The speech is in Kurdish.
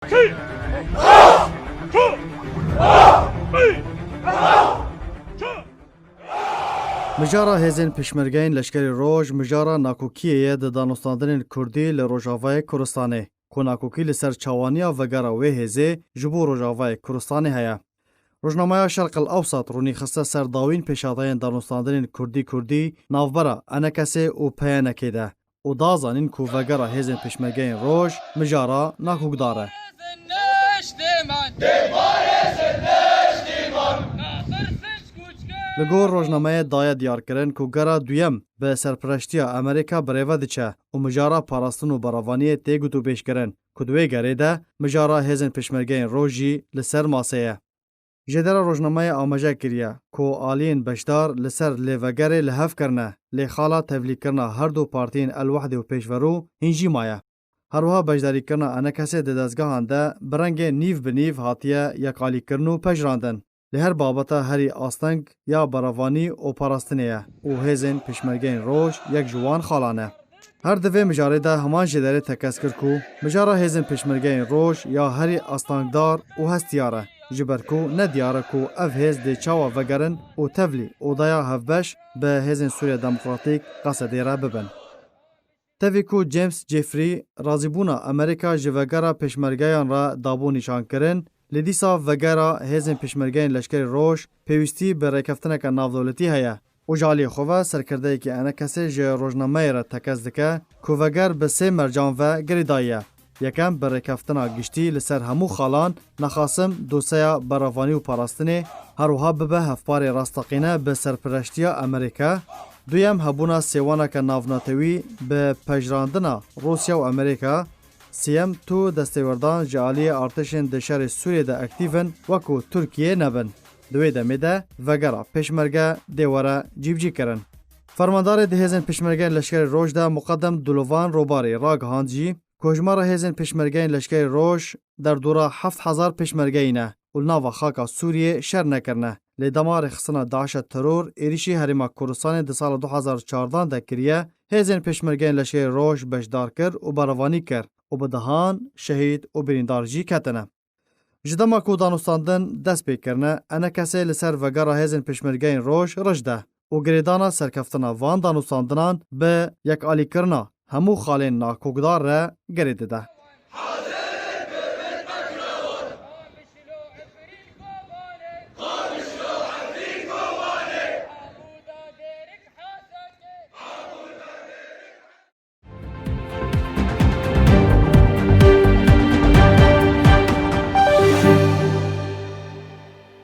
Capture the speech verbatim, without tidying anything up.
Mijara hêzên pêşmergeyên Leşkerî Roj mijara nakokiyê ye di danûstandinên kurdî li Rojavayê Kurdistanê, ku nakokî li ser çawaniya vegera wê hêzê ji bo Rojavayê Kurdistanê heye. Rojnameya Şerq El Ewsat rûnî xiste ser dawîn pêşadayên danûstandinên kurdî-kurdî navbera Enekesê û P Y N'kê de û da zanîn ku vegera hêzên pêşmergeyên Roj mijara nakokdar e. Li gor rojnameyê daye diyarkirin ku gera duyem bi serpireştiya Amerîka birêve diçe û mijara parastin û beravaniyê tê gotûbêjkirin ku di wê gerê de mijara hêzên pêşmergeyên Roj jî li ser masê ye. Jêdera rojnameyê amaje kiriye ku aliyên beşdar li ser lêvegerê li hev kirine, lê xala tevlîkirina her du partiyên El Wehdê û Pêşverû hîn jî maye. Her wiha beşdarîkirina Enekesê di dezgehan de bi rengê nîv bi nîv hatiye yekalîkirin û pejirandin. Lê her babeta herî asteng ya berevanî û parastinê ye û hêzên pêşmergeyên Roj yek ji wan xalan e. Her di vê mijarê de heman jêderê tekez kir ku mijara hêzên pêşmergeyên Roj ya herî astengdar û hestiyar e, ji ber ku ne diyar e ku ev hêz dê çawa vegerin û tevlî odaya hevbeş bi hêzên Sûriya Demokratîk, Qesedê re bibin. Tevî ku James Jeffrey razîbûna Amerîka ji vegera pêşmergeyan re dabû nîşankirin, lê dîsa vegera hêzên pêşmergeyên Leşkerî Roj pêwîstî bi rêkeftineke navdewletî heye û ji aliyê xwe ve serkirdeyekî Enekesê ji rojnameyê re tekez dike ku veger bi sê mercan ve girêdayî ye. Yekem, bi rêkeftina giştî li ser hemû xalan, nexasim doseya berevanî û parastinê, her wiha bibe hevparê rasteqîne bi serpireştiya Amerîka. Duyem, hebûna sêwaneke navnetewî bi pejirandina Rûsya û Amerîka. Sêyem, tu destêwerdan ji aliyê artêşên di şerê Sûriyê de aktîv in, wekû Tirkiye nebin. Di wê demê de vegera pêşmerge dê were cîbicîkirin. Fermandarê di hêzên pêşmergeyên Leşkerê Roj de Muqedem Dulovan Robarî ragihand jî ku hejmara hêzên pêşmergeyên Leşkerê Roj derdora heft hezar pêşmergeyî ne û li nava xaka Sûriyê şer nekirine. Lê dema rêxistina DAIŞ e teror êrîşî Herêma Kurdistanê di sala du hezar û çardan de kiriye, hêzên pêşmergeyên Leşkerê Roj beşdar kir û berevanî kir û bi dehan şehîd û birîndar jî ketine. Ji dema ku danûstandin dest pê kirine, Enekesê li ser vegera hêzên pêşmergeyên Roj rij de û girêdana serkeftina van danûstandinan bi yekalîkirina hemû xalên nakokdar re girê dide.